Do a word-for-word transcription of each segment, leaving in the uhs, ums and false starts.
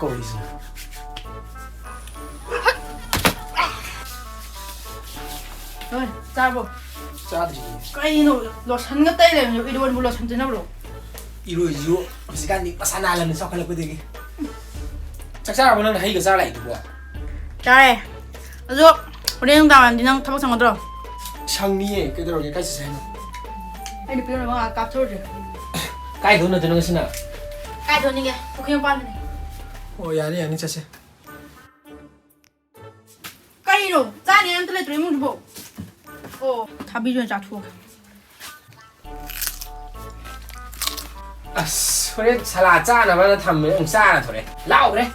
ꯀꯧꯔꯤꯁꯤꯅ? ꯍꯣꯏ, ꯆꯥꯔꯕꯣ? ꯆꯥꯗ꯭ꯔꯤꯌꯦ꯫ ꯀꯩꯅꯣ, ꯂꯣꯁꯟꯒ ꯇꯩ ꯂꯩꯔꯝꯃꯤꯗꯣ, ꯏꯔꯣꯟꯕꯨ ꯂꯣꯁꯟ ꯇꯩꯅꯕ꯭ꯔꯣ? ꯏꯔꯣꯏꯁꯤꯁꯨ ꯍꯧꯖꯤꯛꯀꯥꯟꯗꯤ ꯃꯁꯥ ꯅꯥꯜꯂꯝꯅꯤ ꯆꯥꯎꯈꯠꯂꯛꯄꯗꯒꯤ꯫ ꯆꯥꯛ ꯆꯥꯔꯕꯣ? ꯅꯪꯅ ꯍꯩꯒ ꯆꯥꯔ ꯂꯥꯛꯏꯗꯨꯕꯣ? ꯆꯥꯔꯦ꯫ ꯑꯗꯣ ꯍꯣꯔꯦꯟ ꯅꯨꯡꯗꯥꯡ ꯋꯥꯏꯔꯝꯗꯤ ꯅꯪ ꯊꯕꯛ ꯁꯪꯒꯗ꯭ꯔꯣ? ꯁꯪꯅꯤꯌꯦ, ꯀꯩꯗꯧꯔꯒꯦ? ꯀꯥꯏ ꯆꯠꯁꯦ ꯍꯥꯏꯅꯣ? ꯑꯩ ꯅꯨꯄꯤ ꯑꯣꯏꯅ ꯃꯉꯥ ꯀꯥꯞꯊꯣꯛꯎꯔꯁꯦ꯫ ꯀꯥꯏ ꯊꯣꯛꯅꯗꯣꯏꯅꯣ ꯉꯁꯤꯅ? ꯀꯥꯏ ꯊꯣꯛꯅꯤꯡꯒꯦ? ꯄꯨꯈ꯭ꯔꯤ ꯃꯄꯥꯟꯗꯅꯦ꯫ ꯑꯣ, ꯌꯥꯅꯤ ꯌꯥꯅꯤ, ꯆꯠꯁꯦ꯫ ꯀꯩꯅꯣ? ꯆꯥꯅꯤ ꯑꯝꯇ ꯂꯩꯇ꯭ꯔꯣ ꯏꯃꯨꯡꯁꯤꯕꯣ? ꯑꯣ, ꯊꯥꯕꯤꯁꯨ ꯑꯣꯏꯅ ꯆꯥꯊꯣꯛꯑꯒꯦ꯫ ꯑꯁ, ꯍꯣꯔꯦꯟ ꯁꯂꯥ ꯆꯥꯅꯕꯅ ꯊꯝꯃꯦ, ꯑꯃꯨꯛ ꯆꯥꯔ ꯊꯣꯔꯛꯑꯦ꯫ ꯂꯥꯎꯈ꯭ꯔꯦ꯫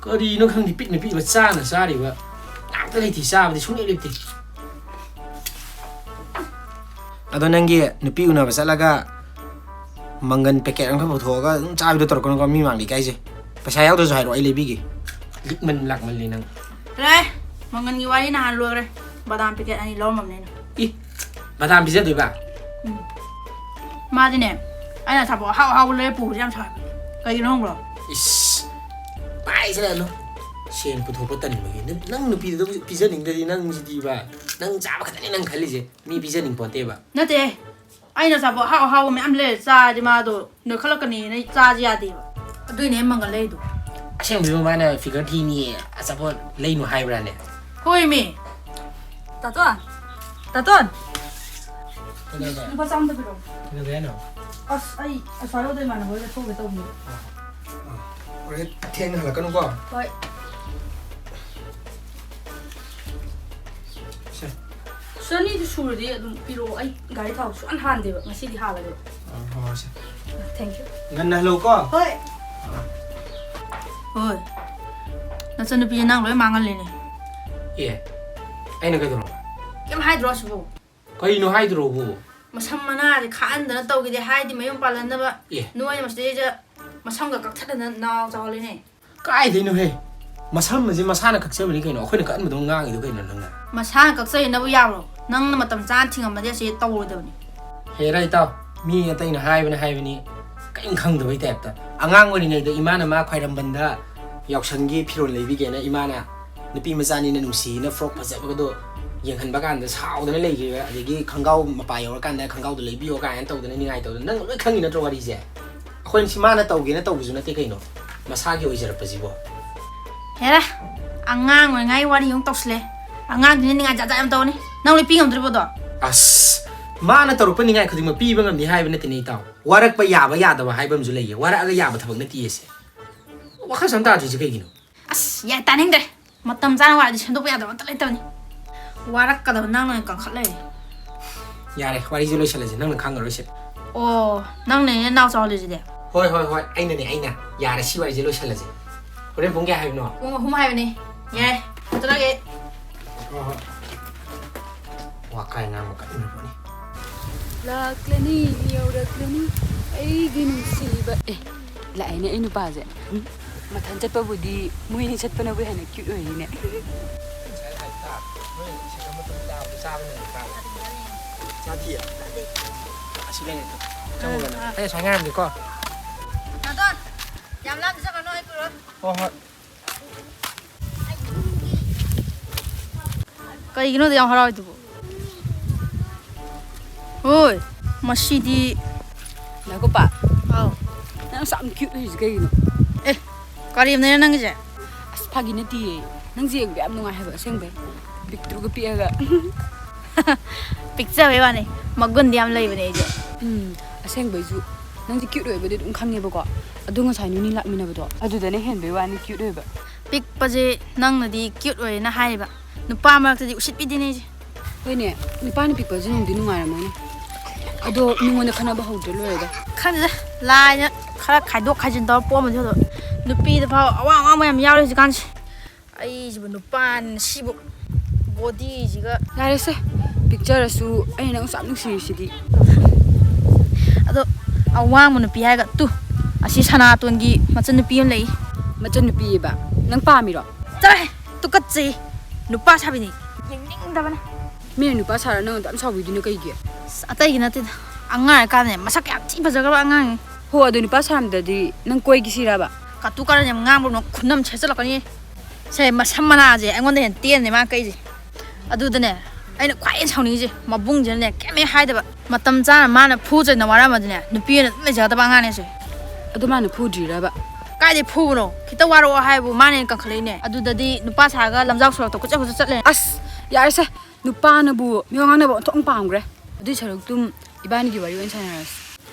ꯀꯔꯤꯅꯣ ꯈꯪꯗꯦ, ꯄꯤꯛꯅ ꯄꯤꯛꯅ ꯆꯥꯅ ꯆꯥꯔꯤꯕ ꯉꯥꯛꯇ ꯂꯩꯇꯦ, ꯆꯥꯕꯗꯤ ꯁꯨꯡꯂꯦꯞ ꯂꯦꯞꯇꯦ꯫ ꯑꯗꯣ ꯅꯪꯒꯤ ꯅꯨꯄꯤ ꯎꯅꯕ ꯆꯠꯂꯒ ꯃꯪꯒꯟ ꯄꯦꯀꯦꯠ ꯑꯃꯈꯛ ꯄꯨꯊꯣꯛꯑꯒ ꯑꯗꯨꯝ ꯆꯥꯕꯤꯗꯣ ꯇꯧꯔꯛꯀꯅꯨꯀꯣ, ꯃꯤ ꯃꯥꯡꯗ ꯏꯀꯥꯏꯖꯩ꯫ ꯄꯩꯁꯥ ꯌꯥꯎꯗ꯭ꯔꯁꯨ ꯍꯥꯏꯔꯛꯑꯣ, ꯑꯩ ꯂꯩꯕꯤꯒꯦ꯫ ꯂꯤꯛꯃꯟ ꯂꯥꯛꯃꯜꯂꯤ ꯅꯪ꯫ ꯂꯥꯛꯑꯦ, ꯃꯪꯒꯟꯒꯤ ꯋꯥꯔꯤ ꯅꯍꯥꯟ ꯂꯣꯏꯈ꯭ꯔꯦ꯫ ꯕꯗꯥꯝ ꯄꯦꯀꯦꯠ ꯑꯅꯤ ꯂꯧꯔꯝꯃꯕꯅꯦ ꯑꯩꯅ꯫ ꯏ, ꯕꯗꯥꯝ ꯄꯤꯖꯗꯣꯏꯕ? ꯎꯝ꯫ ꯃꯥꯗꯤꯅꯦ, ꯑꯩꯅ ꯑꯆꯥꯄꯣꯠ ꯑꯍꯥꯎ ꯑꯍꯥꯎꯕ ꯂꯩꯔ ꯄꯨꯕꯁꯦ ꯌꯥꯝ ꯁꯥꯎꯋꯦ꯫ ꯀꯩꯒꯤꯅꯣ ꯈꯪꯕ꯭ꯔꯣ? ꯏꯁ, ꯄꯥꯏꯁꯤꯔꯅꯨ꯫ ꯁꯦꯟ ꯄꯨꯊꯣꯛꯄ ꯇꯟꯕꯒꯤ꯫ ꯅꯪ ꯅꯨꯄꯤꯗꯨꯗ ꯄꯤꯖꯅꯤꯡꯗ꯭ꯔꯗꯤ ꯅꯪꯁꯤꯗꯤꯕ, ꯅꯪ ꯆꯥꯕ ꯈꯛꯇꯅꯤ ꯅꯪ ꯈꯜꯂꯤꯁꯦ꯫ ꯃꯤ ꯄꯤꯖꯅꯤꯡ ꯄꯣꯟꯇꯦꯕ꯫ ꯅꯠꯇꯦ, ꯑꯩꯅ ꯑꯆꯥꯄꯣꯠ ꯑꯍꯥꯎ ꯑꯍꯥꯎꯕ ꯃꯌꯥꯝ ꯂꯩꯔ ꯆꯥꯔꯗꯤ ꯃꯥꯗꯣ ꯅꯣꯏꯈꯠꯂꯛꯀꯅꯤꯅ ꯆꯥꯁꯤ ꯌꯥꯗꯦꯕ꯫ ꯑꯗꯨꯏꯅꯦ ꯑꯩ ꯃꯪꯒꯜ ꯂꯩꯗꯣ꯫ ꯑꯁꯦꯡꯕꯩꯔꯣ? ꯃꯥꯅ ꯐꯤꯒꯔ ꯊꯤꯅꯤ, ꯑꯆꯥꯄꯣꯠ ꯂꯩꯅꯨ ꯍꯥꯏꯕ꯭ꯔꯥꯅꯦ? ꯍꯣꯏꯃꯤ꯫ ꯇꯥꯇꯣꯟ! ꯇꯥꯇꯣꯟ! ꯀꯩꯗꯧꯔꯒꯦ? ꯂꯨꯄꯥ ꯆꯥꯝꯃꯗ ꯄꯤꯔꯛꯑꯣ꯫ ꯀꯩꯗꯧꯒꯦ ꯍꯥꯏꯅꯣ? ꯑꯁ, ꯑꯩ ꯑꯁ꯭ꯋꯥꯏ ꯂꯧꯗ ꯏꯃꯥꯟꯅꯕ ꯍꯣꯏꯗ ꯊꯣꯛꯎꯒꯦ ꯇꯧꯕꯅꯦ꯫ ꯍꯣꯔꯦꯟ ꯊꯦꯡꯅ ꯍꯜꯂꯛꯀꯅꯨꯀꯣ꯫ ꯍꯣꯏ꯫ ꯁꯦ꯫ ꯆꯅꯤꯗꯨ ꯁꯨꯔꯗꯤ ꯑꯗꯨꯝ ꯄꯤꯔꯛꯑꯣ꯫ ꯑꯩ ꯒꯥꯔꯤ ꯊꯥꯎ ꯁꯨꯛꯍꯥꯟ ꯍꯥꯟꯗꯦꯕ꯫ ꯉꯁꯤꯗꯤ ꯍꯥꯜꯂꯒꯦꯕ꯫ ꯑ, ꯍꯣꯏ, ꯍꯣꯏ, ꯁꯦ꯫ Thank you꯫ ꯉꯟꯅ ꯍꯜꯂꯛꯎꯀꯣ꯫ ꯍꯣꯏ꯫ ꯍꯣꯏ꯫ ꯅꯆꯟꯅꯨꯄꯤꯁꯦ ꯅꯪ ꯂꯣꯏ ꯃꯥꯡꯍꯜꯂꯦꯅꯦ꯫ ꯑꯦ, ꯑꯩꯅ ꯀꯩꯗꯧꯔꯕ? ꯀꯩꯝ ꯍꯥꯏꯗ꯭ꯔꯣ ꯑꯁꯤꯕꯨ? ꯀꯩꯅꯣ ꯍꯥꯏꯗ꯭ꯔꯣꯕꯨ? ꯃꯁꯝ ꯃꯅꯥꯁꯦ ꯈꯥꯛꯍꯟꯗꯅ ꯇꯧꯈꯤꯗꯦ ꯍꯥꯏꯗꯤ ꯃꯌꯨꯝ ꯄꯥꯜꯍꯟꯅꯕ꯫ ꯑꯦ꯫ ꯅꯣꯏꯅ ꯃꯁꯤꯗꯩꯁꯤꯗ ꯃꯁꯝꯒ ꯀꯛꯊꯠꯂꯗꯅ ꯅꯥꯎ ꯆꯥꯎꯍꯜꯂꯤꯅꯦ꯫ ꯀꯥꯏꯗꯩꯅꯣꯍꯦ? ꯃꯁꯝ ꯑꯁꯤ ꯃꯁꯥꯅ ꯀꯛꯆꯕꯅꯤ ꯀꯩꯅꯣ꯫ ꯑꯩꯈꯣꯏꯅ ꯀꯛꯍꯟꯕꯗꯧ ꯉꯥꯡꯉꯤꯗꯣ ꯀꯩꯅꯣ ꯅꯪꯅ? ꯃꯁꯥꯅ ꯀꯛꯆꯩꯅꯕꯨ ꯌꯥꯕ꯭ꯔꯣ? ꯅꯪꯅ ꯃꯇꯝ ꯆꯥꯅ ꯊꯤꯡꯉꯝꯃꯗꯤ ꯑꯁꯤ ꯇꯧꯔꯣꯏꯗꯕꯅꯤ꯫ ꯍꯦꯔꯥ ꯏꯇꯥꯎ, ꯃꯤ ꯑꯇꯩꯅ ꯍꯥꯏꯕꯅ ꯍꯥꯏꯕꯅꯤ, ꯀꯔꯤꯝ ꯈꯪꯗꯕꯩ ꯇꯥꯏꯞꯇ꯫ ꯑꯉꯥꯡ ꯑꯣꯏꯔꯤꯉꯩꯗ ꯏꯃꯥꯅ ꯃꯥ ꯈ꯭ꯋꯥꯏꯔꯝꯕꯟꯗ ꯌꯥꯎꯁꯪꯒꯤ ꯐꯤꯔꯣꯜ ꯂꯩꯕꯤꯒꯦꯅ ꯏꯃꯥꯅ ꯅꯨꯄꯤ ꯃꯆꯥꯅꯤꯅ ꯅꯨꯡꯁꯤꯅ ꯐ꯭ꯔꯣꯛ ꯐꯖꯕꯒꯗꯣ ꯌꯦꯡꯍꯟꯕ ꯀꯥꯟꯗ ꯁꯥꯎꯗꯅ ꯂꯩꯈ꯭ꯔꯤꯕ, ꯑꯗꯒꯤ ꯈꯣꯡꯒ꯭ꯔꯥꯎ ꯃꯄꯥ ꯌꯧꯔꯀꯥꯟꯗ ꯈꯣꯡꯒ꯭ꯔꯥꯎꯗꯣ ꯂꯩꯕꯤꯌꯣ ꯀꯥꯏꯅ ꯇꯧꯗꯅ ꯅꯤꯡꯉꯥꯏ ꯇꯧꯗꯅ, ꯅꯪ ꯂꯣꯏ ꯈꯪꯉꯤ ꯅꯠꯇ꯭ꯔꯣ ꯋꯥꯔꯤꯁꯦ? ꯑꯩꯈꯣꯏꯅ ꯁꯤ ꯃꯥꯅ ꯇꯧꯒꯦꯅ ꯇꯧꯕꯁꯨ ꯅꯠꯇꯦ ꯀꯩꯅꯣ, ꯃꯁꯥꯒꯤ ꯑꯣꯏꯖꯔꯛꯄꯁꯤꯕꯣ꯫ ꯍꯦꯔꯥ, ꯑꯉꯥꯡ ꯑꯣꯏꯔꯤꯉꯥꯏ ꯋꯥꯔꯤ ꯑꯃꯨꯛ ꯇꯧꯁꯤꯜꯂꯦ꯫ ꯑꯉꯥꯡꯗꯨꯅ ꯅꯤꯡꯉꯥꯏ ꯖꯥꯠ ꯖꯥꯠ ꯌꯥꯝ ꯇꯧꯅꯤ꯫ ꯅꯪ ꯂꯣꯏ ꯄꯤ ꯉꯝꯗ꯭ꯔꯤꯕꯣꯗꯣ? ꯑꯁ, ꯃꯥꯅ ꯇꯧꯔꯛꯄ ꯅꯤꯡꯉꯥꯏ ꯈꯨꯗꯤꯡꯃꯛ ꯄꯤꯕ ꯉꯝꯅꯤ ꯍꯥꯏꯕ ꯅꯠꯇꯦꯅꯦ ꯏꯇꯥꯎ꯫ ꯋꯥꯔꯛꯄ ꯌꯥꯕ ꯌꯥꯗꯕ ꯍꯥꯏꯕ ꯑꯃꯁꯨ ꯂꯩꯌꯦ꯫ ꯋꯥꯔꯛꯑꯒ ꯌꯥꯕ ꯊꯕꯛ ꯅꯠꯇꯦ ꯑꯁꯦ꯫ ꯋꯥꯈꯜꯁꯨ ꯑꯝ ꯇꯥꯗ꯭ꯔꯤꯁꯦ ꯀꯩꯒꯤꯅꯣ? ꯑꯁ, ꯌꯥꯏ, ꯇꯥꯅꯤꯡꯗ꯭ꯔꯦ꯫ ꯃꯇꯝ ꯆꯥꯅ ꯋꯥꯔꯗꯤ ꯁꯦꯝꯗꯣꯛꯄ ꯌꯥꯗꯕ ꯑꯝꯇ ꯂꯩꯇꯕꯅꯤ꯫ ꯋꯥꯔꯛꯀꯗꯕ ꯅꯪꯅ ꯑꯣꯏꯅ ꯀꯟꯈꯠ ꯂꯩꯔꯦ꯫ ꯌꯥꯔꯦ, ꯋꯥꯔꯤꯁꯦ ꯂꯣꯏꯁꯤꯜꯂꯁꯦ, ꯅꯪꯅ ꯈꯪꯉꯔꯣꯏꯁꯦ꯫ ꯑꯣ, ꯅꯪꯅꯅꯦ ꯅꯅꯥꯎ ꯆꯥꯎꯍꯜꯂꯤꯁꯤꯗꯤ? ꯍꯣꯏ, ꯍꯣꯏ, ꯍꯣꯏ, ꯑꯩꯅꯅꯦ, ꯑꯩꯅ꯫ ꯌꯥꯔꯦ, ꯁꯤ ꯋꯥꯔꯤꯁꯦ ꯂꯣꯏꯁꯤꯜꯂꯁꯦ꯫ ꯍꯣꯔꯦꯟ ꯄꯨꯡ ꯀꯌꯥ ꯍꯥꯏꯕꯅꯣ? ꯄꯨꯡ ꯑꯍꯨꯝ ꯍꯥꯏꯕꯅꯦ꯫ ꯌꯥꯔꯦ, ꯆꯠꯂꯒꯦ꯫ ꯍꯣꯏ, ꯍꯣꯏ꯫ ꯋꯥ ꯀꯥꯏ ꯉꯥꯡꯕ ꯀꯟꯅ ꯄꯣꯠꯅꯤ꯫ ꯂꯥꯛꯂꯅꯤ, ꯌꯧꯔꯛꯂꯅꯤ, ꯑꯩꯒꯤ ꯅꯨꯡꯁꯤꯕ꯫ ꯑꯦ, ꯂꯥꯛꯑꯦꯅꯦ ꯑꯩ ꯅꯨꯄꯥꯁꯦ꯫ ꯃꯊꯟ ꯆꯠꯄꯕꯨꯗꯤ ꯃꯣꯏꯅꯤ ꯆꯠꯄꯅꯕꯨ ꯍꯦꯟꯅ ꯀ꯭ꯌꯨꯠ ꯑꯣꯏꯔꯤꯅꯦ꯫ ꯆꯥꯗꯤꯌꯦ? ꯑꯁꯤ ꯂꯩꯔꯦ꯫ ꯆꯪꯉꯨꯔꯣ ꯅꯪ꯫ ꯑꯩ ꯁ꯭ꯋꯥꯏ ꯉꯥꯏꯔꯝꯒꯦꯀꯣ꯫ ꯅꯥꯇꯣꯟ, ꯌꯥꯝ ꯂꯥꯞꯅ ꯆꯠꯀꯅꯨ, ꯑꯩ ꯄꯨꯔꯣꯏ꯫ ꯍꯣꯏ, ꯍꯣꯏ꯫ ꯀꯩꯒꯤꯅꯣꯗ ꯌꯥꯝ ꯍꯔꯥꯎꯔꯤꯗꯨꯕꯨ? ꯍꯣꯏ, ꯃꯁꯤꯗꯤ꯫ ꯉꯥꯏꯈꯣꯄꯥ꯫ ꯑꯥꯎ꯫ ꯅꯪ ꯑꯁꯨꯛ ꯌꯥꯝ ꯀ꯭ꯌꯨꯠ ꯑꯣꯏꯔꯤꯁꯦ ꯀꯩꯒꯤꯅꯣ? ꯑꯦ, ꯀꯔꯦꯝꯅꯩꯔꯣ ꯅꯪꯒꯤꯁꯦ? ꯑꯁ, ꯐꯥꯒꯤ ꯅꯠꯇꯤꯌꯦ꯫ ꯅꯪꯁꯦ ꯌꯦꯡꯕ ꯌꯥꯝ ꯅꯨꯡꯉꯥꯏ ꯍꯥꯏꯕ, ꯑꯁꯦꯡꯕꯩ꯫ ꯄꯤꯛꯇ꯭ꯔꯨꯒ ꯄꯤꯛꯑꯒ꯫ ꯄꯤꯛꯆꯕꯩ ꯋꯥꯅꯤ, ꯃꯒꯨꯟꯗꯤ ꯌꯥꯝ ꯂꯩꯕꯅꯦ ꯑꯩꯁꯦ꯫ ꯎꯝ, ꯑꯁꯦꯡꯕꯩꯁꯨ ꯅꯪꯁꯦ ꯀ꯭ꯌꯨꯠ ꯑꯣꯏꯕꯗꯤ ꯑꯗꯨꯝ ꯈꯪꯉꯦꯕꯀꯣ, ꯑꯗꯣ ꯉꯁꯥꯏ ꯅꯣꯏꯅꯤ ꯂꯥꯛꯃꯤꯟꯅꯕꯗꯣ ꯑꯗꯨꯗꯅ ꯍꯦꯟꯕꯩ ꯋꯥꯅꯤ ꯀ꯭ꯌꯨꯠ ꯑꯣꯏꯕ꯫ ꯄꯤꯛꯄꯁꯦ ꯅꯪꯅꯗꯤ ꯀ꯭ꯌꯨꯠ ꯑꯣꯏꯌꯦꯅ ꯍꯥꯏꯔꯤꯕ, ꯅꯨꯄꯥ ꯃꯔꯛꯇꯗꯤ ꯎꯁꯤꯠꯄꯤꯗꯦꯅꯦ ꯑꯩꯁꯦ꯫ ꯍꯣꯏꯅꯦ, ꯅꯨꯄꯥꯅ ꯄꯤꯛꯄꯁꯦ ꯅꯨꯡꯗꯤ ꯅꯨꯡꯉꯥꯏꯔꯝꯃꯣꯏꯅꯦ꯫ ꯑꯗꯣ ꯃꯤꯉꯣꯟꯗ ꯈꯠꯅꯕ ꯍꯧꯗ꯭ꯔ ꯂꯣꯏꯔꯦꯗ꯫ ꯈꯪꯗꯦꯗ, ꯂꯥꯏꯅ ꯈꯔ ꯈꯥꯏꯗꯣꯛ ꯈꯥꯏꯖꯤꯟ ꯇꯧꯔ ꯄꯣꯛꯑꯝꯃꯗꯤ ꯐꯗꯧꯕ꯫ ꯅꯨꯄꯤꯗ ꯐꯥꯎ ꯑꯋꯥꯡ ꯑꯋꯥꯡꯕ ꯌꯥꯝ ꯌꯥꯎꯔꯦ ꯍꯧꯖꯤꯛꯀꯥꯟꯁꯦ꯫ ꯑꯩꯁꯤꯕꯨ ꯅꯨꯄꯥꯅꯤꯅ ꯁꯤꯕꯨ ꯕꯣꯗꯤꯁꯤꯒ꯫ ꯌꯥꯔꯦꯁꯦ, ꯄꯤꯛꯆꯔꯁꯨ ꯑꯩꯅ ꯅꯪ ꯁꯨꯛ ꯌꯥꯝ ꯅꯨꯡꯁꯤꯔꯤꯁꯤꯗꯤ꯫ ꯑꯗꯣ ꯑꯋꯥꯡꯕ ꯅꯨꯄꯤ ꯍꯥꯏꯔꯒ ꯇꯨ, ꯑꯁꯤ ꯁꯅꯥꯇꯣꯟꯒꯤ ꯃꯆꯟꯅꯨꯄꯤ ꯑꯃ ꯂꯩ꯫ ꯃꯆꯟꯅꯨꯄꯤꯑꯕ? ꯅꯪ ꯄꯥꯝꯃꯤꯔꯣ? ꯆꯠꯂꯣꯍꯦ, ꯇꯨꯀꯠꯆꯩ, ꯅꯨꯄꯥ ꯁꯥꯕꯤꯅꯤ, ꯌꯦꯡꯅꯤꯡꯗꯕꯅ꯫ ꯃꯤꯅ ꯅꯨꯄꯥ ꯁꯥꯔ ꯅꯪ ꯑꯗꯨꯛ ꯌꯥꯝ ꯁꯥꯎꯕꯤꯗꯨꯅ ꯀꯩꯒꯤ? ꯑꯁ, ꯑꯇꯩꯒꯤ ꯅꯠꯇꯦꯗ, ꯑꯉꯥꯡ ꯑꯣꯏꯔꯤꯀꯥꯟꯗꯅꯦ ꯃꯁꯛ ꯌꯥꯝ ꯊꯤ ꯐꯖꯈ꯭ꯔꯕ ꯑꯉꯥꯡꯅꯤ꯫ ꯍꯣ, ꯑꯗꯨ ꯅꯨꯄꯥ ꯁꯥꯔꯝꯗꯗꯤ ꯅꯪ ꯀꯣꯏꯒꯦ ꯁꯤꯔꯕ? ꯀꯥꯇꯨ ꯀꯥꯔꯟ ꯌꯥꯝ ꯉꯥꯡꯕ, ꯅꯪ ꯈꯨꯅꯝ ꯁꯦꯠꯆꯜꯂꯛꯀꯅꯤ꯫ ꯁꯦ, ꯃꯁꯝ ꯃꯅꯥꯁꯦ ꯑꯩꯉꯣꯟꯗ ꯍꯦꯟꯅ ꯇꯦꯟꯅꯦ ꯃꯥ ꯀꯛꯏꯁꯦ꯫ ꯑꯗꯨꯗꯅꯦ, ꯑꯩꯅ ꯈ꯭ꯋꯥꯏ ꯍꯦꯟꯅ ꯁꯥꯎꯅꯤꯡꯉꯤꯁꯦ, ꯃꯕꯨꯡꯁꯤꯅꯅꯦ ꯀꯩꯝ ꯍꯦꯛ ꯍꯥꯏꯗꯕ꯫ ꯃꯇꯝ ꯆꯥꯅ ꯃꯥꯅ ꯐꯨ ꯆꯩꯅ ꯋꯥꯔꯝꯃꯗꯤꯅꯦ, ꯅꯨꯄꯤ ꯑꯣꯏꯅ ꯑꯗꯨꯝ ꯂꯩꯖꯒꯗꯕ ꯑꯉꯥꯡꯅꯦ ꯁꯦ꯫ ꯑꯗꯨ ꯃꯥꯅ ꯐꯨꯗ꯭ꯔꯤꯔꯕ? ꯀꯥꯏꯗꯩ ꯐꯨꯕꯅꯣ? ꯈꯤꯇ ꯋꯥꯔꯛꯑꯣ ꯍꯥꯏꯕꯨ ꯃꯥꯅ ꯍꯦꯟꯅ ꯀꯟꯈꯠꯂꯛꯏꯅꯦ꯫ ꯑꯗꯨꯗꯗꯤ ꯅꯨꯄꯥ ꯁꯥꯔꯒ ꯂꯝꯖꯥꯎ ꯁꯣꯔꯣꯛꯇ ꯀꯣꯏꯆꯠ ꯀꯣꯏꯆꯠ ꯆꯠꯂꯦ꯫ ꯑꯁ, ꯌꯥꯔꯦꯁꯦ, ꯅꯨꯄꯥꯅꯕꯨ ꯃꯤꯋꯥ ꯉꯥꯡꯅꯕ ꯑꯣꯟꯊꯣꯛꯅ ꯄꯥꯝꯈ꯭ꯔꯦ꯫ ꯑꯗꯨꯏ ꯁꯔꯨꯛꯇꯨꯝ ꯏꯕꯥꯅꯤꯒꯤ ꯋꯥꯔꯤ ꯑꯣꯏꯅ ꯁꯥꯟꯅꯔꯁꯤ꯫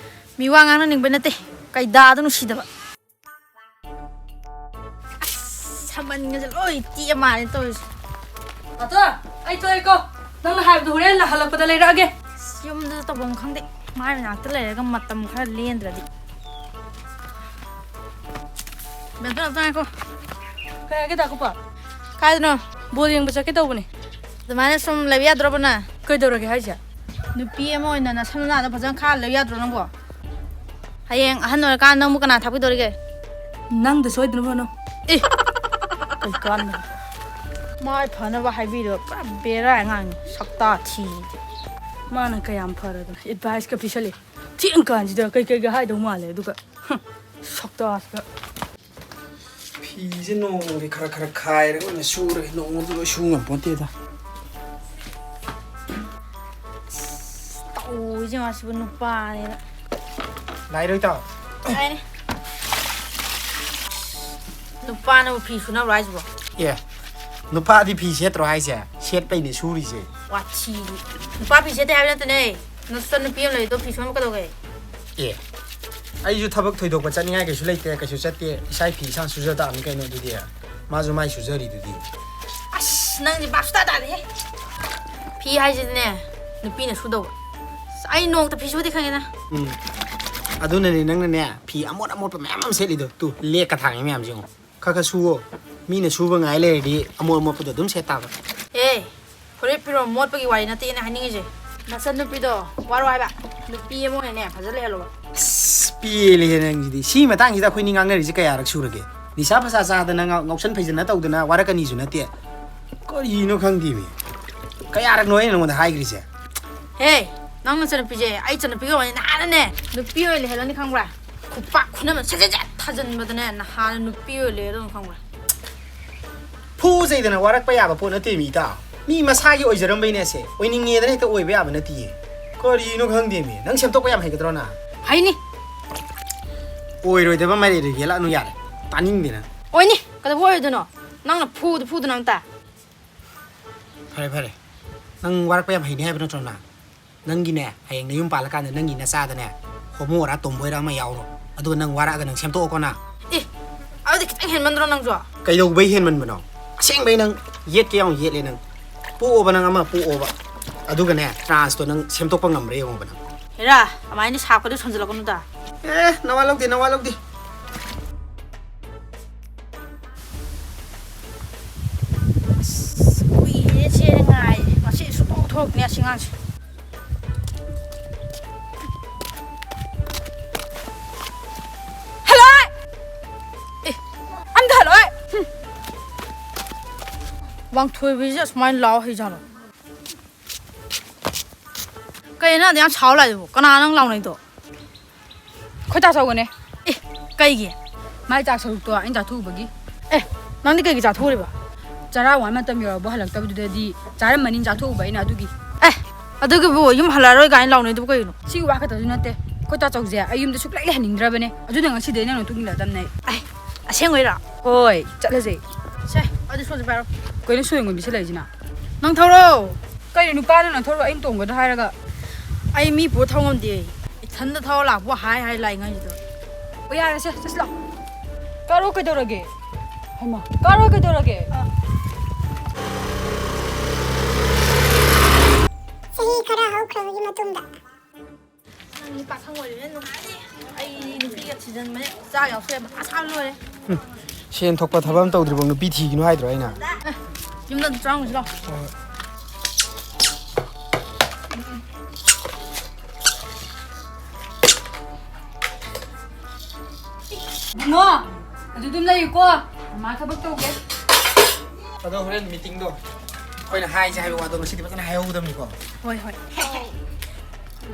ꯃꯤ ꯋꯥ ꯉꯥꯡꯅꯅꯤꯡꯕ ꯅꯠꯇꯦ, ꯀꯩꯗꯥꯗꯣ ꯅꯨꯡꯁꯤꯗꯕ꯫ ꯑꯁ, ꯁꯝꯕꯟꯒꯁꯦ ꯂꯣꯏ ꯇꯦꯛꯑ ꯃꯥꯜꯂꯦ ꯇꯧꯔꯤꯁꯦ꯫ ꯑꯗꯣ, ꯑꯩ ꯊꯣꯛꯑꯦꯀꯣ꯫ ꯅꯪꯅ ꯍꯥꯏꯕꯗꯣ ꯍꯣꯔꯦꯟ ꯍꯜꯂꯛꯄꯗ ꯂꯩꯔꯛꯑꯒꯦ꯫ ꯑꯁ, ꯌꯨꯝꯗꯁꯨ ꯇꯧꯐꯝ ꯈꯪꯗꯦ꯫ ꯃꯥꯏ ꯃꯅꯥꯛꯇ ꯂꯩꯔꯒ ꯃꯇꯝ ꯈꯔ ꯂꯦꯟꯗ꯭ꯔꯗꯤ꯫ ꯕꯦꯝꯇꯣꯟ, ꯑꯝꯇ ꯉꯥꯏꯈꯣ꯫ ꯀꯩ ꯍꯥꯏꯒꯦ, ꯗꯥ ꯀꯨꯄꯥ? ꯀꯥꯏꯗꯅꯣ? ꯕꯣꯜ ꯌꯦꯡꯕ ꯆꯠꯀꯦ ꯇꯧꯕꯅꯦ꯫ ꯑꯗꯨꯃꯥꯏꯅ ꯁꯨꯝ ꯂꯩꯕ ꯌꯥꯗ꯭ꯔꯣꯕ ꯅꯪ? ꯀꯩꯗꯧꯔꯒꯦ ꯍꯥꯏꯁꯦ? ꯅꯨꯄꯤ ꯑꯃ ꯑꯣꯏꯅ ꯅꯁꯝ ꯅꯅꯥꯗꯣ ꯐꯖꯅ ꯈꯥꯔ ꯂꯩꯕ ꯌꯥꯗ꯭ꯔꯣ ꯅꯪꯕꯣ? ꯍꯌꯦꯡ ꯑꯍꯟ ꯑꯣꯏꯔꯀꯥꯟꯗ ꯅꯪꯕꯨ ꯀꯅꯥ ꯊꯥꯛꯄꯤꯗꯧꯔꯤꯒꯦ? ꯅꯪꯗ ꯁꯣꯏꯗꯅꯕ ꯍꯣꯠꯅꯧ꯫ ꯑꯦ! ꯀꯩ ꯀꯥꯟꯗ? ꯃꯥꯏ ꯐꯅꯕ ꯍꯥꯏꯕꯤꯔꯕ ꯄꯨꯔꯥ ꯕꯦꯔꯥ ꯑꯉꯥꯡꯅꯤ, ꯁꯛꯇꯥ ꯊꯤꯗꯦ꯫ ꯃꯥꯅ ꯀꯌꯥꯝ ꯐꯔꯗꯅ ꯑꯦꯗꯚꯥꯏꯁꯀ ꯄꯤꯁꯜꯂꯤ꯫ ꯊꯦꯡ ꯀꯥꯟꯁꯤꯗ ꯀꯩ ꯀꯩꯒ ꯍꯥꯏꯗꯧ ꯃꯥꯜꯂꯦ, ꯑꯗꯨꯒ, ꯍꯨꯝ, ꯁꯛꯇꯥꯁꯤꯒ꯫ ꯐꯤꯁꯦ ꯅꯣꯡꯃꯒꯤ ꯈꯔ ꯈꯔ ꯈꯥꯏꯔꯒ ꯑꯣꯏꯅ ꯁꯨꯔꯒꯦ, ꯅꯣꯡꯃꯗ ꯂꯣꯏ ꯁꯨ ꯉꯝꯄꯣꯟꯇꯦꯗ꯫ ꯇꯧꯔꯤꯁꯦ ꯃꯥꯁꯤꯕꯨ ꯅꯨꯄꯥꯅꯦꯅ꯫ ꯂꯥꯏꯔꯣꯏ ꯇꯥꯎ꯫ ꯍꯥꯏꯅꯦ꯫ ꯅꯨꯄꯥꯅꯕꯨ ꯐꯤ ꯁꯨꯅꯕ꯭ꯔꯣ ꯍꯥꯏꯁꯤꯕꯣ? ꯑꯦ, ꯅꯨꯄꯥꯗꯤ ꯐꯤ ꯁꯦꯠꯇ꯭ꯔꯣ ꯍꯥꯏꯁꯦ? ꯁꯦꯠꯄꯩꯅꯦ ꯁꯨꯔꯤꯁꯦ꯫ ꯋꯥꯊꯤꯗꯤ꯫ ꯅꯨꯄꯥ ꯐꯤ ꯁꯦꯠꯇꯦ ꯍꯥꯏꯕ ꯅꯠꯇꯦꯅꯦ꯫ ꯅꯆꯟ ꯅꯨꯄꯤ ꯑꯃ ꯂꯩꯔꯤꯗꯣ ꯐꯤ ꯁꯨꯅꯕ ꯀꯩꯗꯧꯒꯦ? ꯑꯦ, ꯑꯩꯁꯨ ꯊꯕꯛ ꯊꯣꯏꯗꯣꯛꯄ ꯆꯠꯅꯤꯡꯉꯥꯏ ꯀꯩꯁꯨ ꯂꯩꯇꯦ, ꯀꯩꯁꯨ ꯆꯠꯇꯦ꯫ ꯏꯁꯥꯒꯤ ꯐꯤ ꯏꯁꯥꯅ ꯁꯨꯖ ꯇꯥꯕꯅꯤ ꯀꯩꯅꯣ ꯑꯗꯨꯗꯤ꯫ ꯃꯥꯁꯨ ꯃꯥꯏ ꯁꯨꯖꯔꯤꯗꯨꯗꯤ꯫ ꯑꯁ, ꯅꯪꯗꯤ ꯚꯥꯞ ꯁꯨꯡꯇꯥ ꯇꯥꯗꯦꯍꯦ꯫ ꯐꯤ ꯍꯥꯏꯁꯤꯗꯤꯅꯦ, ꯅꯨꯄꯤꯅ ꯁꯨꯗꯧꯕ꯫ ꯑꯁ, ꯑꯩ ꯅꯣꯡꯃꯇ ꯐꯤ ꯁꯨꯗꯦ ꯈꯪꯉꯦꯅ꯫ ꯎꯝ꯫ ꯑꯗꯨꯅꯅꯦ ꯅꯪꯅꯅꯦ, ꯐꯤ ꯑꯃꯣꯠ ꯑꯃꯣꯠꯄ ꯃꯌꯥꯝ ꯑꯃ ꯁꯦꯠꯂꯤꯗꯣ꯫ ꯇꯨ, ꯂꯦꯛꯀ ꯊꯥꯡꯉꯤ ꯃꯌꯥꯝꯁꯦ ꯌꯦꯡꯉꯣ꯫ ꯈꯔ ꯈꯔ ꯁꯨꯋꯣ꯫ ꯃꯤꯅ ꯁꯨꯕ ꯉꯥꯏ ꯂꯩꯔꯗꯤ ꯑꯃꯣꯠ ꯑꯃꯣꯠꯄꯗꯣ ꯑꯗꯨꯝ ꯁꯦꯠ ꯇꯥꯕ꯫ ꯑꯦ, ꯐꯨꯔꯤꯠ ꯐꯤꯔꯣꯜ ꯃꯣꯠꯄꯒꯤ ꯋꯥꯔꯤ ꯅꯠꯇꯦ ꯑꯩꯅ ꯍꯥꯏꯅꯤꯡꯉꯤꯁꯦ꯫ ꯅꯆꯟꯅꯨꯄꯤꯗꯣ ꯋꯥꯔꯣ ꯍꯥꯏꯕ꯫ ꯅꯨꯄꯤ ꯑꯃ ꯑꯣꯏꯅꯅꯦ, ꯐꯖ ꯂꯩꯍꯜꯂꯣꯕ꯫ ꯑꯁ, ꯄꯦꯜꯂꯦꯍꯦ ꯅꯪꯁꯤꯗꯤ꯫ ꯁꯤ ꯃꯇꯥꯡꯁꯤꯗ ꯑꯩꯈꯣꯏꯅꯤ ꯉꯥꯡꯅꯔꯤꯁꯦ ꯀꯌꯥꯔꯛ ꯁꯨꯔꯒꯦ? ꯅꯤꯁꯥ ꯄꯁꯥ ꯆꯥꯗꯅ, ꯉꯥꯎ-, ꯉꯥꯎꯁꯟ ꯐꯩꯖꯟꯅ ꯇꯧꯗꯅ ꯋꯥꯔꯛꯀꯅꯤꯁꯨ ꯅꯠꯇꯦ꯫ ꯀꯔꯤꯅꯣ ꯈꯪꯗꯦꯃꯤ꯫ ꯀꯌꯥꯔꯛꯅꯣ ꯑꯩꯅ ꯅꯉꯣꯟꯗ ꯍꯥꯏꯈ꯭ꯔꯤꯁꯦ? ꯍꯦ, ꯅꯪ ꯅꯆꯟꯅꯨꯄꯤꯁꯦ ꯑꯩ ꯏꯆꯟꯅꯨꯄꯤꯒ ꯑꯣꯏꯅ ꯅꯍꯥꯟꯅꯅꯦ ꯅꯨꯄꯤ ꯑꯣꯏꯅ ꯂꯩꯍꯜꯂꯅꯤ ꯈꯪꯕ꯭ꯔꯥ? ꯈꯨꯄꯥꯛ ꯈꯨꯅꯝ ꯁꯠ ꯁꯠ ꯁꯠ ꯊꯥꯖꯤꯟꯕꯗꯅꯦ, ꯅꯍꯥꯟ ꯅꯨꯄꯤ ꯑꯣꯏ ꯂꯩꯔꯗꯧꯅ ꯈꯪꯕ꯭ꯔꯥ? ꯐꯨꯖꯩꯗꯅ ꯋꯥꯔꯛꯄ ꯌꯥꯕ ꯄꯣꯠ ꯅꯠꯇꯦ ꯃꯤ ꯏꯇꯥꯎ꯫ ꯃꯤ ꯃꯁꯥꯒꯤ ꯑꯣꯏꯖꯔꯝꯕꯩꯅꯦ ꯁꯦ꯫ ꯑꯣꯏꯅꯤꯡꯉꯦꯗꯅ ꯍꯦꯛꯇ ꯑꯣꯏꯕ ꯌꯥꯕ ꯅꯠꯇꯤꯌꯦ꯫ ꯀꯔꯤꯅꯣ ꯈꯪꯗꯦ ꯃꯤ꯫ ꯅꯪ ꯁꯦꯝꯗꯣꯛꯄ ꯌꯥꯝ ꯍꯩꯒꯗ꯭ꯔꯣ ꯅ? ꯍꯩꯅꯤ꯫ ꯑꯣꯏꯔꯣꯏꯗꯕ ꯃꯔꯩꯗꯣ ꯌꯦꯜꯂꯛꯑꯅꯨ ꯌꯥꯔꯦ꯫ ꯇꯥꯅꯤꯡꯗꯦ ꯅꯪ꯫ ꯑꯣꯏꯅꯤ꯫ ꯀꯩꯗꯧꯕ ꯑꯣꯏꯔꯣꯏꯗꯣꯏꯅꯣ? ꯅꯪꯅ ꯐꯨꯗ ꯐꯨꯗꯅ ꯑꯝꯇ꯫ ꯐꯔꯦ, ꯐꯔꯦ꯫ ꯅꯪ ꯋꯥꯔꯛꯄ ꯌꯥꯝ ꯍꯩꯅꯤ ꯍꯥꯏꯕ ꯅꯠꯇ꯭ꯔꯣ ꯅꯪ? ꯅꯪꯒꯤꯅꯦ, ꯍꯌꯦꯡ ꯅꯌꯨꯝ ꯄꯥꯜꯂꯀꯥꯟꯗ ꯅꯪꯒꯤ ꯅꯆꯥꯗꯅꯦ, ꯍꯣꯃꯣꯔꯥ ꯇꯣꯝꯕꯣꯏꯔꯥ ꯑꯃ ꯌꯥꯎꯔꯣ꯫ ꯑꯗꯨꯒ ꯅꯪ ꯋꯥꯔꯛꯑꯒ ꯅꯪ ꯁꯦꯝꯗꯣꯛꯑꯣꯀꯣ ꯅ꯫ ꯑꯦ, ꯑꯗꯨꯗꯤ ꯈꯤꯇꯪ ꯍꯦꯟꯃꯟꯗ꯭ꯔꯣ ꯅꯪꯁꯨ? ꯀꯩꯗꯧꯕꯩ ꯍꯦꯟꯃꯟꯕꯅꯣ? ꯑꯁꯦꯡꯕꯩ ꯅꯪ ꯌꯦꯠꯀꯦ ꯌꯥꯎꯅ ꯌꯦꯠꯂꯦ ꯅꯪ꯫ ꯄꯣꯛꯑꯣꯕ ꯅꯪ ꯑꯃ ꯄꯣꯛꯑꯣꯕ꯫ ꯑꯗꯨꯒꯅꯦ, ꯇ꯭ꯔꯥꯟꯁꯇꯣ ꯅꯪ ꯁꯦꯝꯗꯣꯛꯄ ꯉꯝꯕ꯭ꯔꯥ ꯌꯦꯡꯉꯣꯕ ꯅꯪ꯫ ꯍꯦꯔꯥ, ꯑꯗꯨꯃꯥꯏꯅ ꯁꯥꯞꯀꯗꯣ ꯁꯣꯟꯖꯜꯂꯛꯀꯅꯨꯗ꯫ ꯑꯦ, ꯅꯋꯥ ꯂꯧꯗꯦ, ꯅꯋꯥ ꯂꯧꯗꯦ꯫ ꯑꯁ, ꯀꯨꯏꯔꯦ ꯆꯦ ꯉꯥꯏ꯫ ꯉꯁꯤ ꯁꯨꯡꯊꯣꯛ ꯊꯣꯛꯇꯦ ꯑꯁꯤ ꯑꯉꯥꯡꯁꯦ꯫ ꯍꯜꯂꯣ! ꯑꯦ, ꯑꯝꯇ ꯍꯜꯂꯣ! ꯍꯨꯝ꯫ ꯋꯥꯡꯊꯣꯏꯕꯤꯁꯦ ꯑꯁꯨꯃꯥꯏꯅ ꯂꯥꯎ ꯍꯩꯖꯥꯠꯂꯣ? ꯀꯩꯅꯣ ꯅꯪ ꯑꯗꯨ ꯌꯥꯝ ꯁꯥꯎ ꯂꯥꯛꯏꯗꯨꯕꯨ? ꯀꯅꯥ ꯅꯪ ꯂꯥꯎꯅꯩꯗꯣ? ꯑꯩꯈꯣꯏ ꯇꯥ ꯆꯧꯒꯅꯦ꯫ ꯑꯦ, ꯀꯩꯒꯤ? ꯃꯥꯏ ꯆꯥꯛ ꯁꯔꯨꯛꯇꯣ ꯑꯩꯅ ꯆꯥꯊꯣꯛꯎꯕꯒꯤ꯫ ꯑꯦ, ꯅꯪꯗꯤ ꯀꯩꯒꯤ ꯆꯥꯊꯣꯛꯎꯔꯤꯕ? ꯆꯔꯥ ꯋꯥꯟ ꯃꯇꯝ ꯌꯧꯔꯕ ꯍꯜꯂꯛꯇꯕꯗꯨꯗꯗꯤ ꯆꯥꯔꯝꯃꯅꯤꯅ ꯆꯥꯊꯣꯛꯎꯕ ꯑꯩꯅ ꯑꯗꯨꯒꯤ꯫ ꯑꯦ, ꯑꯗꯨꯒꯤꯕꯨ ꯌꯨꯝ ꯍꯜꯂꯛꯑꯔꯣꯏ ꯀꯥꯏꯅ ꯂꯥꯎꯅꯩꯗꯨꯕꯨ ꯀꯩꯒꯤꯅꯣ? ꯁꯤꯒꯤ ꯋꯥ ꯈꯛꯇꯁꯨ ꯅꯠꯇꯦ꯫ ꯑꯩꯈꯣꯏ ꯇꯥ ꯆꯧꯁꯦ ꯑꯩ ꯌꯨꯝꯗ ꯁꯨꯛꯂꯩ ꯂꯩꯍꯟꯅꯤꯡꯗ꯭ꯔꯕꯅꯦ꯫ ꯑꯗꯨꯅ ꯉꯁꯤꯗꯩ ꯅꯪ ꯅꯇꯨꯡ ꯏꯜꯂꯛꯑꯗꯕꯅꯦ ꯑꯩ꯫ ꯑꯦ, ꯑꯁꯦꯡꯕꯩꯔꯣ? ꯍꯣꯏ, ꯆꯠꯂꯁꯦ꯫ ꯁꯦ, ꯑꯗꯨ ꯁꯣꯝꯗ ꯄꯥꯏꯔꯣ꯫ ꯀꯩꯅꯣ ꯁꯣꯏ ꯌꯣꯟꯕꯤ ꯁꯤꯜꯂꯛꯏꯁꯤꯅ? ꯅꯪ ꯊꯧꯔꯣ꯫ ꯀꯩꯅꯣ ꯅꯨꯄꯥꯗꯨꯅ ꯊꯧꯔꯣ, ꯑꯩꯅ ꯇꯣꯡꯒꯗ꯭ꯔꯥ ꯍꯥꯏꯔꯒ? ꯑꯩ ꯃꯤ ꯄꯨꯔ ꯊꯧ ꯉꯝꯗꯦ꯫ ꯏꯊꯟꯗ ꯊꯧꯔ ꯂꯥꯛꯄ ꯍꯥꯏ ꯍꯥꯏ ꯂꯥꯛꯏꯉꯩꯁꯤꯗ꯫ ꯑꯣ, ꯌꯥꯔꯦꯁꯦ, ꯆꯠꯁꯤ ꯂꯥꯛꯑꯣ꯫ ꯀꯥꯔꯣ ꯀꯩꯗꯧꯔꯒꯦ? ꯍꯩꯃꯥ, ꯀꯥꯔꯣ ꯀꯩꯗꯧꯔꯒꯦ? ꯑ꯫ ꯆꯍꯤ ꯈꯔ ꯍꯧꯈ꯭ꯔꯕꯒꯤ ꯃꯇꯨꯡꯗ꯫ ꯅꯪꯗꯤ ꯄꯥꯈꯪ ꯑꯣꯏꯔꯤꯕꯅꯤꯅ ꯅꯨꯡꯉꯥꯏꯅꯤ꯫ ꯑꯩꯗꯤ ꯅꯨꯄꯤꯒ ꯊꯤꯖꯤꯟꯕꯅꯦ, ꯆꯥꯛ ꯌꯥꯎꯁꯜꯂꯦ, ꯃꯊꯥ ꯁꯥꯕ ꯂꯣꯏꯔꯦ꯫ ꯁꯦꯟ ꯊꯣꯛꯄ ꯊꯕꯛ ꯑꯃ ꯇꯧꯗ꯭ꯔꯤꯕꯧ ꯅꯨꯄꯤ ꯊꯤꯒꯤꯅꯨ ꯍꯥꯏꯗ꯭ꯔꯣ ꯑꯩꯅ? ꯑꯦ, ꯌꯨꯝꯗ ꯑꯗꯨꯝ ꯆꯪꯉꯨꯁꯤ ꯂꯥꯎ꯫ ꯍꯣꯏ꯫ ꯏꯕꯨꯡꯉꯣ, ꯑꯗꯨ ꯑꯗꯨꯝ ꯂꯩꯌꯨꯀꯣ꯫ ꯃꯃꯥ ꯊꯕꯛ ꯇꯧꯒꯦ꯫ ꯑꯗꯣ ꯍꯣꯔꯦꯟ ꯃꯤꯇꯤꯡꯗꯣ ꯑꯩꯈꯣꯏꯅ ꯍꯥꯏꯁꯦ ꯍꯥꯏꯕ ꯋꯥꯗꯣ ꯉꯁꯤꯗꯤ ꯐꯖꯅ ꯍꯥꯏꯍꯧꯒꯗꯕꯅꯤꯀꯣ꯫ ꯍꯣꯏ, ꯍꯣꯏ꯫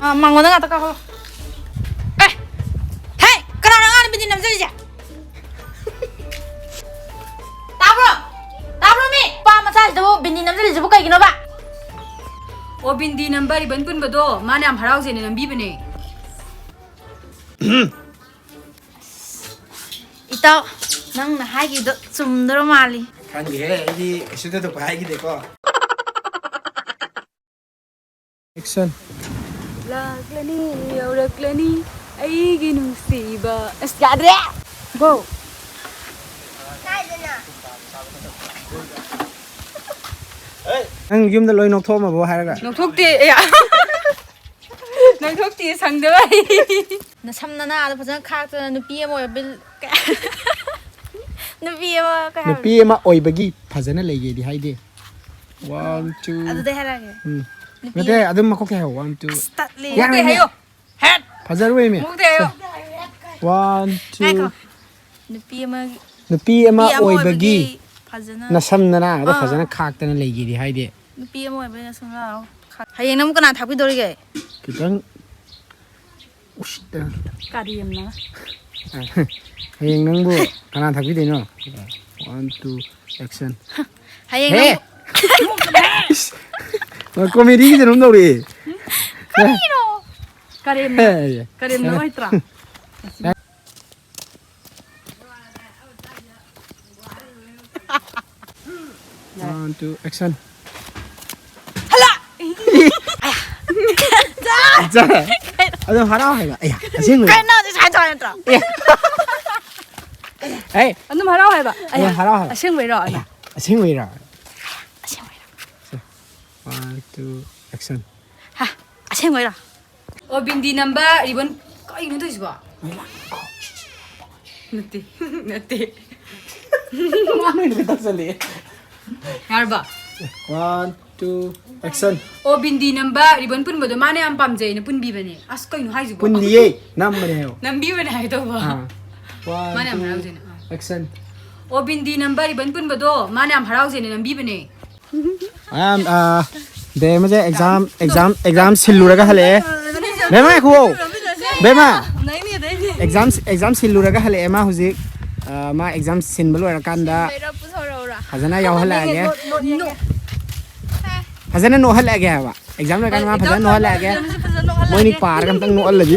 ꯑ, ꯃꯉꯣꯟꯗ ꯉꯥꯛꯇ ꯀꯥꯈꯠꯂꯣ꯫ ꯑꯦ! ꯍꯦ! ꯆꯠꯂꯤꯁꯦ? ꯇꯥꯕ꯭ꯔꯣ? ꯇꯥꯕ꯭ꯔꯣ ꯃꯤ? ꯅꯨꯄꯥ ꯃꯆꯥꯁꯤꯗꯕꯨ ꯕꯤꯟꯗꯤ ꯅꯝꯁꯤꯜꯂꯤꯁꯤꯕꯨ ꯀꯩꯒꯤꯅꯣꯕ? ꯑꯣ, ꯕꯤꯟꯗꯤ ꯅꯝꯕ ꯔꯤꯕꯟ ꯄꯨꯟꯕꯗꯣ ꯃꯥꯅ ꯌꯥꯝ ꯍꯔꯥꯎꯖꯩꯅ ꯅꯝꯕꯤꯕꯅꯦ꯫ ꯏꯇꯥꯎ, ꯅꯪꯅ ꯍꯥꯏꯈꯤꯕꯗꯣ ꯆꯨꯝꯗꯧꯔ ꯃꯥꯜꯂꯤ꯫ ꯈꯪꯗꯦꯍꯦ, ꯑꯩꯗꯤ ꯀꯩꯁꯨ ꯊꯣꯏꯗꯣꯛꯄ ꯍꯥꯏꯈꯤꯗꯦꯀꯣ꯫ Action. ꯂꯥꯛꯂꯅꯤ, ꯌꯧꯔꯛꯂꯅꯤ, ꯑꯩꯒꯤ ꯅꯨꯡꯁꯤꯕ꯫ ꯑꯁ, ꯌꯥꯗ꯭ꯔꯦ꯫ Go. ꯅꯪ ꯌꯨꯝꯗ ꯂꯣꯏ ꯅꯣꯛꯊꯣꯛꯑꯝꯃꯕꯣ ꯍꯥꯏꯔꯒ? ꯅꯣꯛꯊꯣꯛꯇꯦ꯫ ꯑꯦ꯫ ꯅꯣꯛꯊꯣꯛꯇꯦ, ꯁꯪꯗꯕꯩ꯫ ꯅꯁꯝ ꯅꯅꯥꯗꯣ ꯐꯖꯅ ꯈꯥꯛꯇꯅ ꯅꯨꯄꯤ ꯑꯃ ꯑꯣꯏꯕ ꯕꯤꯜ-, ꯅꯨꯄꯤ ꯑꯃ ꯀꯩ ꯍꯥꯏꯕꯅꯣ? ꯅꯨꯄꯤ ꯑꯃ ꯑꯣꯏꯕꯒꯤ ꯐꯖꯅ ꯂꯩꯒꯦꯗꯤ ꯍꯥꯏꯗꯦ꯫ One, two. ꯑꯗꯨꯗꯩ ꯍꯥꯏꯔꯛꯑꯒꯦ꯫ ꯎꯝ꯫ ꯅꯨꯄꯤ ꯅꯠꯇꯦ, ꯑꯃ ꯑꯗꯨꯝ ꯃꯀꯣꯛꯇꯩ ꯍꯥꯏꯌꯣ꯫ One, two. ꯑꯁ, ꯇꯠꯂꯦ꯫ ꯌꯥꯔꯣꯏꯅꯦ꯫ ꯃꯀꯣꯛꯇꯩ ꯍꯥꯏꯌꯣ꯫ ꯍꯦꯠ! ꯐꯖꯔꯣꯏꯃꯤ꯫ ꯃꯀꯣꯛꯇꯩ ꯍꯥꯏꯌꯣ꯫ One, two. ꯉꯥꯏꯈꯣ꯫ ꯅꯨꯄꯤ ꯑꯃꯒꯤ, ꯅꯨꯄꯤ ꯑꯃ ꯅꯨꯄꯤ ꯑꯃ ꯑꯣꯏꯕꯒꯤ ꯑꯣꯏꯕꯒꯤ ꯐꯖꯅ ꯅꯁꯝ ꯅꯅꯥꯒꯗꯣ ꯑꯥ꯫ ꯐꯖꯅ ꯈꯥꯛꯇꯅ ꯂꯩꯒꯦꯗꯤ ꯍꯥꯏꯗꯦ꯫ ꯅꯨꯄꯤ ꯑꯃ ꯑꯣꯏꯕꯒꯤ ꯅꯁꯝ ꯅꯅꯥ ꯈꯥꯛ-, ꯍꯌꯦꯡ ꯅꯪꯕꯨ ꯀꯅꯥ ꯊꯥꯛꯄꯤꯗꯧꯔꯤꯒꯦ? ꯈꯤꯇꯪ ꯎꯁꯤꯠꯇꯅ꯫ ꯀꯔꯦꯝꯅ꯫ ꯍꯌꯦꯡ ꯅꯪꯕꯨ ꯀꯅꯥ ꯊꯥꯛꯄꯤꯗꯣꯏꯅꯣ? One, two, action. ꯍꯌꯦꯡ ꯍꯦ! ꯅꯪꯕꯨ ꯏꯁ! ꯀꯣꯃꯦꯗꯤꯒꯤ ꯀꯩꯅꯣꯝ ꯇꯧꯔꯛꯑꯦ꯫ ꯀꯔꯤꯅꯣ? ꯀꯔꯦꯝꯅ꯫ ꯍꯦ! ꯀꯔꯦꯝꯅ ꯍꯩꯇ꯭ꯔꯥ? One, two, action. ꯍꯜꯂ! ꯖꯥ! ꯑꯗꯨꯝ ꯍꯔꯥꯎ ꯍꯥꯏꯕ꯫ ꯑꯌꯥ, ꯑꯁꯦꯡꯕꯩ꯫ ꯀꯩꯅꯣ ꯍꯧꯖꯤꯛ ꯁꯨꯃꯥꯏꯅ ꯇꯧꯔ ꯅꯠꯇ꯭ꯔꯣ? ꯑꯦ꯫ ꯍꯦ! ꯑꯗꯨꯝ ꯍꯔꯥꯎ ꯍꯥꯏꯕ꯫ ꯑꯗꯨꯝ ꯑꯌꯥ, ꯍꯔꯥꯎ ꯍꯥꯏꯕ꯫ ꯑꯁꯦꯡꯕꯩꯔꯣ? ꯑꯌꯥ, ꯑꯁꯦꯡꯕꯩꯔꯣ? ꯑꯁꯦꯡꯕꯩꯔꯣ? One, two, action. ꯍꯥ, ꯑꯁꯦꯡꯕꯩꯔꯣ? ꯑꯣ, ꯕꯤꯟꯗꯤ ꯅꯝꯕ ꯔꯤꯕꯟ ꯀꯩꯅꯣ ꯇꯧꯔꯤꯁꯤꯕꯣ? ꯅꯠꯇꯦ, ꯅꯠꯇꯦ꯫ ꯃꯥ ꯅꯣꯏꯅ ꯇꯧꯁꯜꯂꯛꯑꯦ꯫ ꯌꯥꯔꯕ? One, two, action. ꯑꯣ, ꯕꯤꯟꯗꯤ ꯅꯝꯕ ꯔꯤꯕꯟ ꯄꯨꯟꯕꯗꯣ ꯃꯥꯅ ꯌꯥꯝ ꯄꯥꯝꯖꯩꯅ ꯄꯨꯟꯕꯤꯕꯅꯦ꯫ ꯑꯁ, ꯀꯩꯅꯣ ꯍꯥꯏꯁꯤꯕꯣ? ꯄꯨꯟꯗꯤꯌꯦ, ꯅꯝꯕꯅꯦ ꯍꯥꯏꯌꯣ꯫ ꯅꯝꯕꯤꯕꯅꯦ ꯍꯥꯏꯒꯦ ꯇꯧꯕ꯫ ꯑꯥ꯫ One, ꯃꯥꯅ ꯌꯥꯝ two, ꯍꯔꯥꯎꯖꯩꯅ꯫ ꯑꯥ꯫ Action. ꯑꯣ, ꯕꯤꯟꯗꯤ ꯅꯝꯕ ꯔꯤꯕꯟ ꯄꯨꯟꯕꯗꯣ ꯃꯥꯅ ꯌꯥꯝ ꯍꯔꯥꯎꯖꯩꯅ ꯅꯝꯕꯤꯕꯅꯦ꯫ ꯃꯌꯥꯝ, ꯑꯥ, ꯕꯦꯝꯃꯁꯦ exam, exam, exam ꯁꯤꯜꯂꯨꯔꯒ ꯍꯜꯂꯛꯑꯦ꯫ ꯕꯦꯝꯃ, ꯉꯥꯏꯈꯨꯑꯣ꯫ ꯕꯦꯝꯃ꯫ ꯑꯦꯛꯖꯥꯝ ꯑꯦꯛꯖꯥꯝ ꯁꯤꯜꯂꯨꯔꯒ ꯍꯜꯂꯛꯑꯦ ꯃꯥ ꯍꯧꯖꯤꯛ꯫ ꯑ, ꯃꯥ ꯑꯦꯛꯖꯥꯝ ꯁꯤꯟꯕ ꯂꯣꯏꯔꯀꯥꯟꯗ ꯂꯩꯔ ꯄꯨꯊꯣꯔꯛꯎꯔꯥ? ꯐꯖꯅ ꯌꯥꯎꯍꯜꯂꯛꯑꯒꯦ꯫ ꯅꯣ- ꯐꯖꯅ ꯅꯣꯛꯍꯜꯂꯛꯑꯒꯦ ꯍꯥꯏꯕ꯫ ꯑꯦꯛꯖꯥꯝ ꯂꯣꯏꯔꯀꯥꯟꯗ ꯃꯥ ꯐꯖꯅ ꯅꯣꯛꯍꯜꯂꯛꯑꯒꯦ꯫ ꯑꯦꯛꯖꯥꯝꯁꯦ ꯐꯖꯅ ꯅꯣꯛꯍꯜꯂꯛꯑꯒꯦ꯫ ꯃꯣꯏꯅꯤ ꯄꯥꯔꯒ ꯑꯝꯇꯪ ꯅꯣꯛꯍꯜꯂꯗꯤ꯫